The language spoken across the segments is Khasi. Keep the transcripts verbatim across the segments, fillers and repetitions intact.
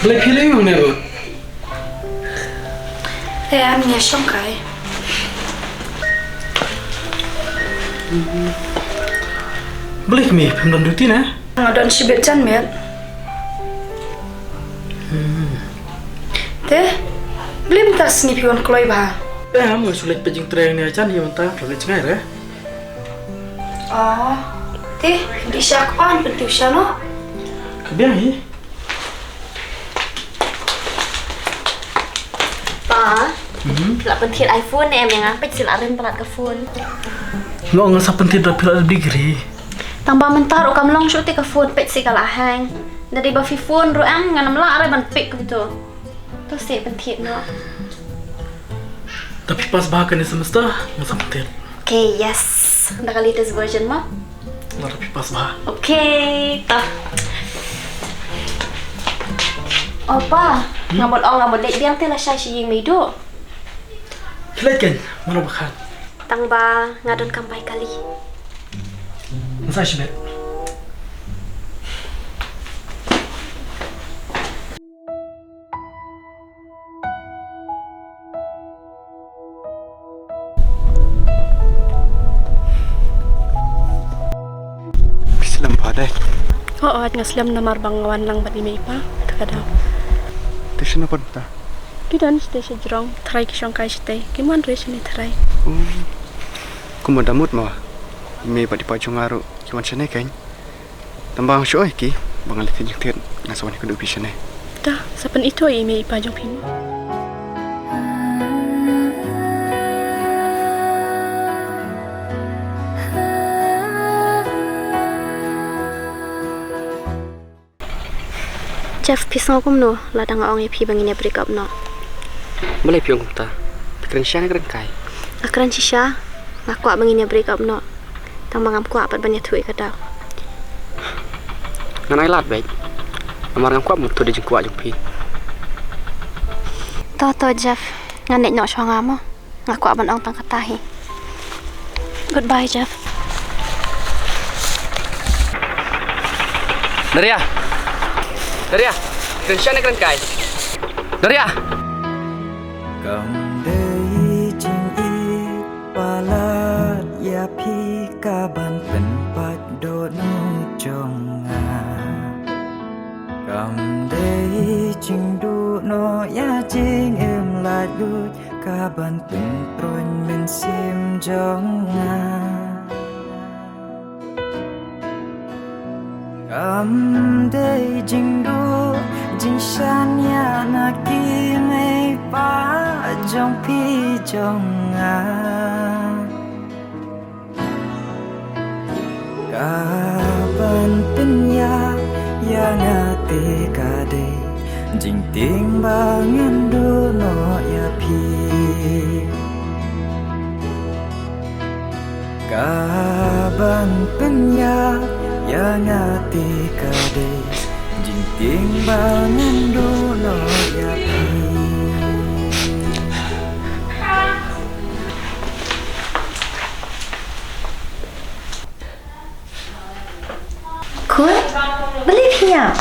Balei phi la ïoh ne ba? Te am ïa shong kai. Balei kmie, phim don duty ne? Nga don shibit jan miet. Te balei mynta sngi phi wan kloi bha? Te am nga shu leit peit jingtrei ne jan ïa mynta phi leit jngai re. Oh, te dih sha kpan pyntu sha no. Ka biang hi. Pa, la pynthied iPhone ne em ïa nga, peit sha la rim palat ka phone. Nga ong nga sa pynthied da phi la degree. Tang ba mynta ruh kam long shuh te ka phone peit sha ka la hang. Da dei ba phi phone ruh em ngan ym lah re ban pick kumto. To seh pynthied noh. Da phi pass bha kane semester nga sa pynthied. Okay, yes. Da ka latest version mo. Lada phi pass bha. Okay, ta. Oh pa, nga mut ong nga mut leit biang te lashai sha ïing Meiduh. Phi leit keiñ, mano ba khat. Tang ba nga don kam bai kali. Nga sa shibit. Phi slem pat dei? Oh, oh, nga slem namar ba nga wan lang bad i mei i pa. Te ka daw. Te shano pat mynta? Ki don shatei sha jrong, tharai ki shong kai shatei. Kim wan re shane tharai. Oh. Kumba da mut ma. I mei bad i pa jong nga ruh ki wan shane keiñ. Tang ba nga shu ong ïa ki ba nga leit thied jingthied, nga sa wan ïakynduh ïa phi shane. Da, sa pynithuh ïa i mei i pa jong phi mo. Jeff, phi sngew kumno lada nga ong ïa phi ba ngin ïa break up noh? Balei phi ong kumta? Phi kren shisha ne kren kai? Nga kren shisha, nga kwah ba ngin ïa break up noh. Tang ba ngam kwah pat ban ïathuh ïa ka daw. Ngan ai lad beit. Namar ngam kwah ban ïathuh da jingkwah jong phi. To to Jeff, ngan leit noh shuwa nga mo. Nga kwah ban ong tang kata hi. Goodbye Jeff. Daria. Daria. Kren shisha ne kren kai? Daria. Kam dei jingïeit palat ïa phi ka ban pynpait dohnud jong nga. Kam dei jingduh noh ïa jingim laitluid ka ban pynpruin mynsiem jong nga. Kam dei jingduh jingshan ïa na ki mei pa jong phi jong nga. Ka ban pynïap ïa nga te ka dei jingtieng ba ngan duh noh ïa phi. Ka ban pynïap ïa nga te ka dei jingtieng ba ngan duh noh ïa phi. Khun, balei phi ïap?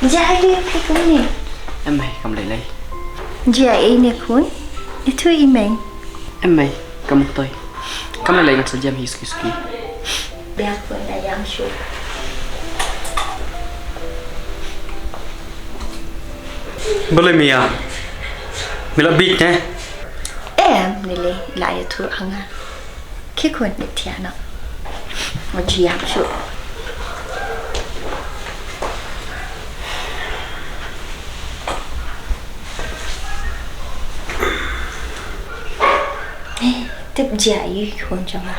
Jia aïu ïa phi kumne? Em mei, kam lei lei. Jia ei ne khun? Ithuh i mei. Em mei, kam myntoi. Kam lei lei, ngan sa jem hi suki suki. Biang khun, da ïam shuh. Balei me ïam? Me la bieit ne? Em, ne lei, la ïathuh ha nga. Khie khun, ne thiah noh. Nga ju ïam shuh. Eh, tip jia aïu khun jong nga.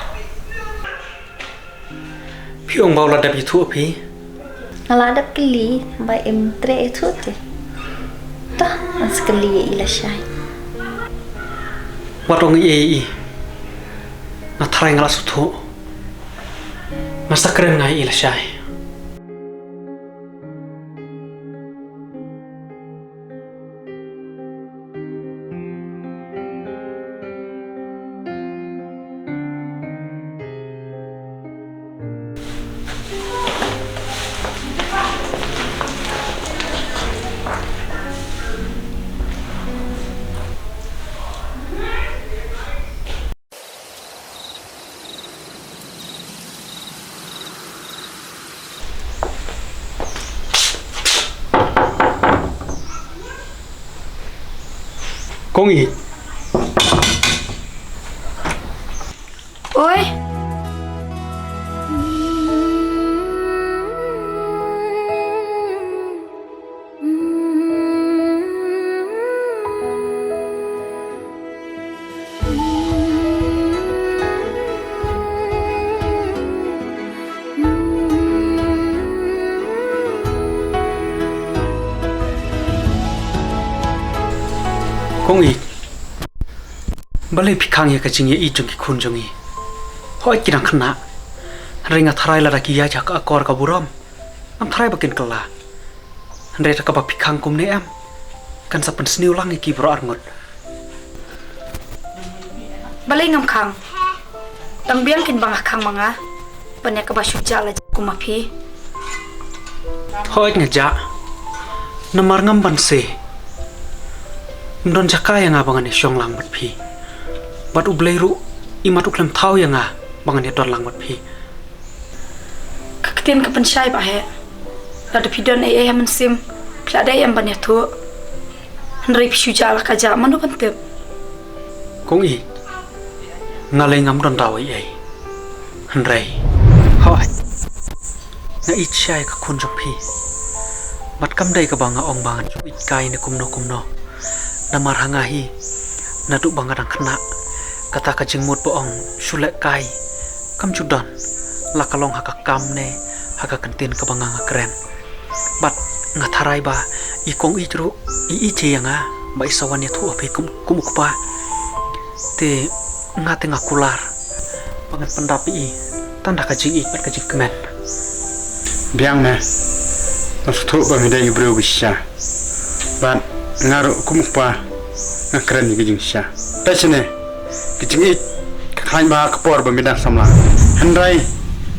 Phi ong ba u la dep ïathuh phi? Nga la dep kylli ba im treh ïathuh te. To, ngan sa kylli ïa i lashai. Wat ong ei ei. Nga tharai nga la sngewthuh. Nga sa kren nga ïa i lashai. Kong Ïeit. Oi. Kong Ïeit, balei phi khang ïa ka jingïeit jong ki khun jong ngi? Hooid ki dang khynnah, hynrei nga tharai lada ki ïaid ha ka akor ka burom, ngam tharai ba kin kylla. Hynrei da kaba phi khang kumne em, kan sa pynsniew lang ïa ki baroh arngut. Balei ngam khang? Tang biang kin ba nga khang ma nga ban ïa kaba shu jah la jia kum ma phi. Hooid nga jah, namar ngam banse. Ym don jaka ïa nga ba ngan ïa shong lang bad phi. Bad U Blei ruh i mat u khlem thaw ïa nga ba ngan ïa don lang bad phi. Ka ktien ka pynshai bah heh. Lada phi don ei ei ha mynsiem, phi la dei em ban ïathuh? Hynrei phi shu jah la ka jah, mano ban tip? Kong Ïeit, nga lei ngam don daw ei ei. Hynrei, hooid, nga ïeit shai ka khun jong phi. Bad kam dei kaba nga ong ba ngan shu ïeit kai ne kumno kumno. Namar ha nga hi, naduh ba nga dang khynnah, kata ka jingmut ba ong shu leh kai kam ju don, la ka long ha ka kam ne ha ka ktien kaba nga nga kren. Bad nga tharai ba i Kong Ïeit ruh i ïeit ïa nga, ba i sa wan ïathuh ha phi kum, kum u kpa. Te nga te nga kular ba ngan pyndap ïa i tang da ka jingïeit bad ka jingkmen. Biang me, nga sngewthuh ba me dei u briew ba shisha. Bad nga ruh kum u kpa nga kren ïa ka jingshisha. Te shane, ka jingïeit ka khlaiñ bha ka por ba me dang samla. Hynrei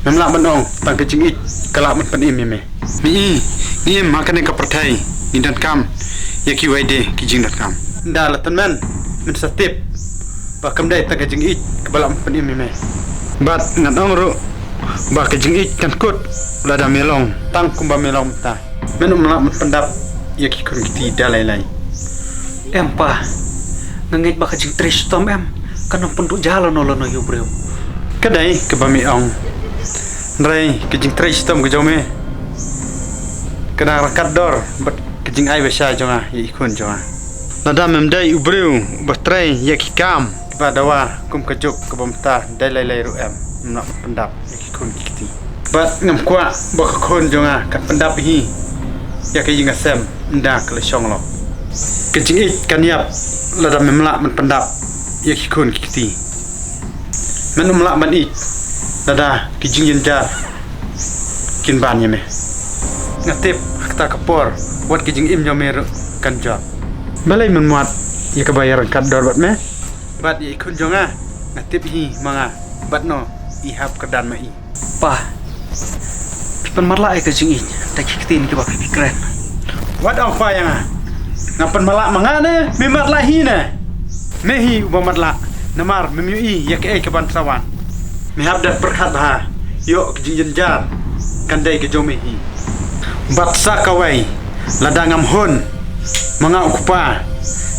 mem lah ban ong tang ka jingïeit ka lah ban pynim ïa me. Me i, ngi im ha kane ka pyrthei, ngi donkam ïa kiwei de ki jingdonkam. Ynda la tymmen, men sa tip ba kam dei tang ka jingïeit kaba lah ban pynim ïa me. Bad ngan ong ruh ba ka jingïeit kan kut lada me long tang kumba me long mynta. Men ym lah ban pyndap ïa ki khun ki kti da lei lei. Em pa, nga ngeit ba ka jingtrei shitom em kan ym pynduh ja lano lano ïa u briew. Ka dei kaba me ong. Hynrei ka jingtrei shitom ka jong me ka dang ryngkat dor bad ka jingai bashai jong nga ïa i khun jong nga. Lada mem dei u briew ba trei ïa ki kam kiba dawa kum ka juk kaba mynta, dei lei lei ruh em, mem lah ban pyndap ïa ki khun ki kti. Bad ngam kwah ba ka khun jong nga kan pyndap hi ïa ka ïing ka sem ynda ka la shong lok. Ka jingïeit kan ïap lada mem lah ban pyndap ïa ki khun ki kti. Men ym lah ban ïeit lada ki jingjynjar kin ban ïa me. Nga tip ha kata ka por wat ka jingim jong me ruh kan jot. Balei men wad ïa kaba ïaryngkat dor bad me? Bad ïa i khun jong nga, nga tip hi ma nga bad no i hap kyrdan ma i. Pa, phi pynmatlah ïa ka jingïeit da ki ktien kiba phi kren. Wat ong pa ïa nga. Nga pynmatlah ma nga ne me matlah hi ne? Me hi uba matlah, namar mem ïohi ïa kaei kaban sa wan. Me hap da pyrkhat bha, ïoh ka jingjynjar kan dei ka jong me hi. Bad sa kawei, lada ngam hun, ma nga u kpa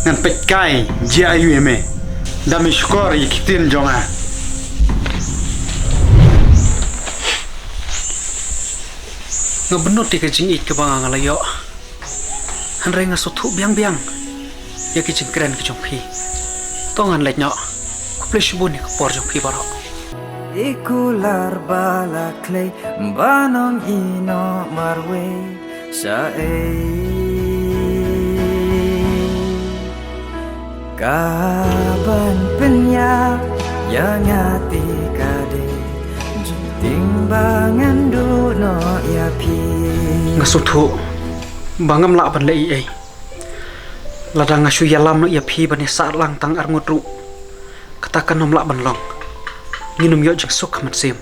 ngan peit kai jia aïu ïa me. Da me shukor ïa ki ktien jong nga. Nga bynnud ïa ka jingïeit kaba nga nga la ïoh. Hynrei nga sngewthuh biang biang ïa ki jingkren ki jong phi. To ngan leit noh. Khublei shibun ïa ka por jong phi baroh. I kular ba la khlei ban ong ïehnoh marwei sa ei. Ka ban pynïap ïa nga te ka dei jingtieng ba ngan duh noh ïa phi. Nga sngewthuh ba ngam lah ban leh ei ei. Lada nga shu ïalam noh ïa phi ban ïasah lang tang arngut ruh, kata kan ym lah ban long. Ngin ym ïoh jingsuk ha mynsiem.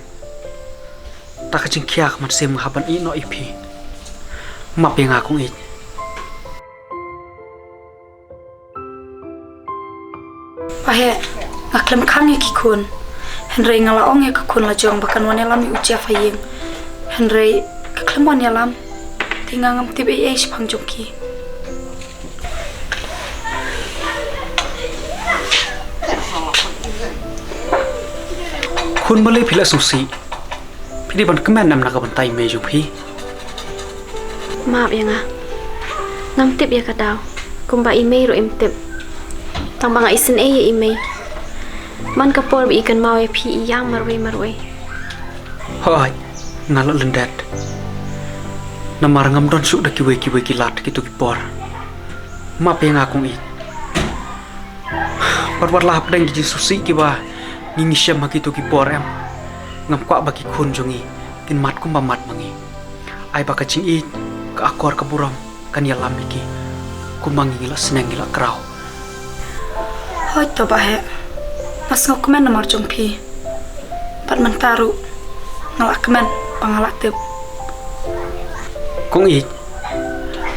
Da ka jingkhia ka mynsiem nga hap ban ïehnoh ïa phi. Map ïa nga kong ïeit. Pa heh, nga khlem khang ïa ki khun. Hynrei nga la ong ïa ka khun la jong ba kan wan ïalam ïa u Jeff ha ïing. Hynrei ka khlem wan ïalam. Te nga ngam tip ei ei shaphang jong ki. Bun balei phi la sngewsih? Phi dei ban kmen em na ka bynta i mei jong phi? Map ïa nga. Ngam tip ïa ka daw. Kumba i mei ruh im tip. Tang ba nga isynei ïa i mei. Man ka por ba i kynmaw ïa phi i ïam marwei marwei. Hooid, nga la lyndet. Namar ngam don shuh da kiwei kiwei ki lad kito ki por. Map ïa nga kong ïeit. Bad wat la hapdeng ki jingsngewsih kiba ngi ngi shem ha kito ki por em, ngam kwah ba ki khun jong ngi kin mad kumba mad ma ngi. Ai ba ka jingïeit, ka akor ka burom kan ïalam ïa ki kumba ngi ngi la sneng ngi la kraw. Hooid to Bah heh. Nga sngewkmen namar jong phi. Bad mynta ruh nga la kmen ba nga la tip. Kong ïeit,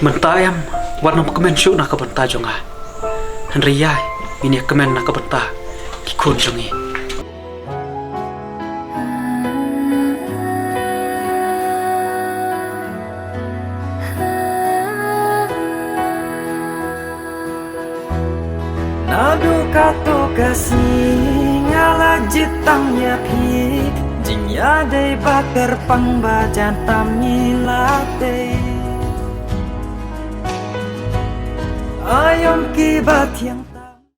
mynta em wat nym kmen shuh na ka bynta jong nga. Hynrei ïa ngin ïa kmen na ka bynta ki khun jong ngi. Naduh kato ka sngi nga la jied tam ïa phi. Jingïadei ba kyrpang ba jan tam ngi la tei. Aïom kiba thiang.